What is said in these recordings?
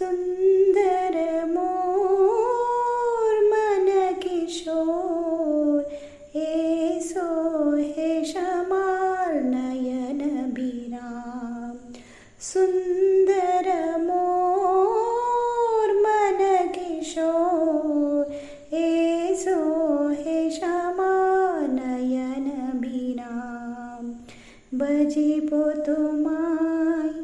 सुंदर मोर मन किशोर, एसो हे श्यामाल नयन बिराम। सुंदर मोर मन किशोर, एसो हे श्यामा नयन बिराम। बजिबो তোমায়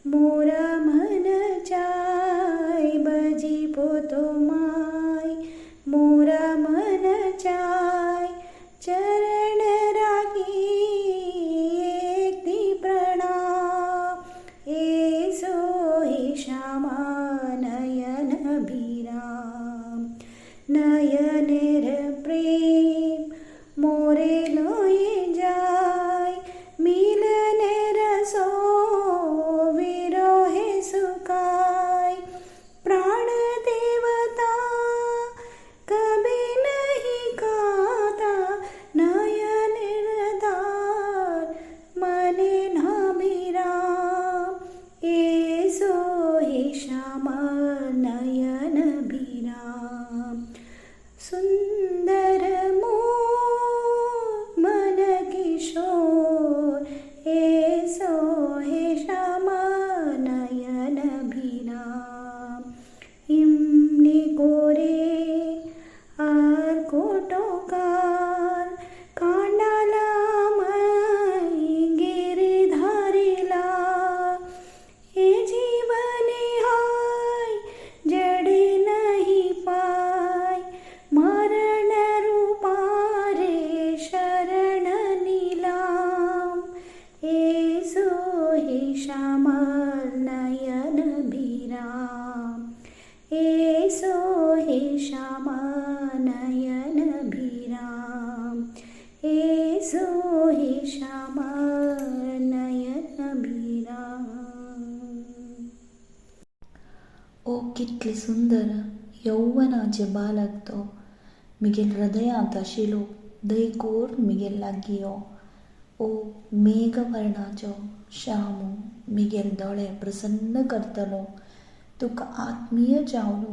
মোরা মন চায়, বজিব তোমায় মোরা মন চায়, চরণ রাখি একটি প্রণাম। এসো হে শ্যামা নয়ন বিরাম। নয়নের প্রেম মোরে লয়ে যায়, মিলনের সো বিরহে সুকায়। প্রাণ দেবতা কবি नहीं खाता, নয়নের দ্বার মনে না বিরাম। এসো হে শ্যামা নয়ন বিরাম। সুন্দর মোর মন কিশোর, এসো হে শ্যামা নয়ন বিরাম। এমনি করে আর কতকাল কাঙাল আমায় গিরধারী লাল। এ জীবনে হায় জড়ে নাহি পায়, মরণ রূপারে শরণ নিলাম। এসো হে শ্যামা নয়ন বিরাম। এসো হে শ্যামা নয়ন বিরাম। এসো হে শ্যামা নয়ন বিরাম। ओ कितले सुंदर यौवनाचे बालक तो, मिगेल हृदयांत आशिल्लो दय कोर मिगेल लागीं यो। ओ मेघवर्णाचो श्यामू मिगेल दोळे प्रसन्न करतलो, तुका आत्मीय जावनु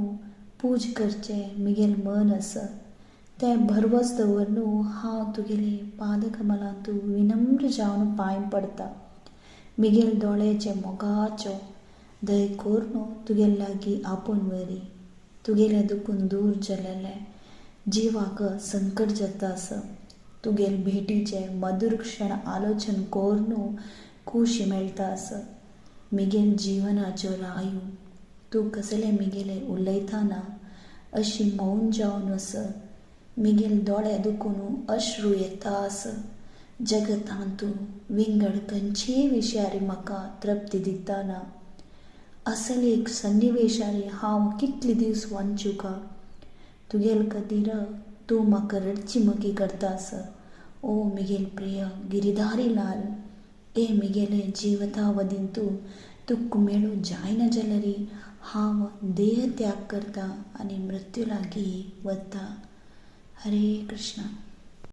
पूज करचें मिगेल मन आसा। तें भरवस दवरनु हांव तुगेले पादकमलांतु विनम्र जावन पांय पडता। मिगेल दोळ्याचे मोगाचो दय कोरनु तुगेले लागीं आपोवन व्हरी। तुगेले दुखून दूर जालेले जिवाक संकट जाता आसा। तुगेले भेटीचे मधुर क्षण आलोचन कोरनु खुशी मेळटा आसा। मिगेल जिवनाचो रायू तूं कसले मिगेले उलयताना अशी मौन जावन आसा। मिगेल दोळे दुखून अश्रू येता आसा। जगतांतु विंगड खंयचेय विशयार म्हाका तृप्ती दिताना। असले एक सन्निवेशारी हांव कितले दीस वांचूका। तुगेल खातीर तूं म्हाका रडची मकी करता आसा। ओ मिगेल प्रिय गिरिधारी लाल, ए मिगेले जिवतावधींतु तुका मेळूं जायना जाल्यार हांव देह त्याग करता आनी मृत्यू लागीं वता। हरे कृष्णा।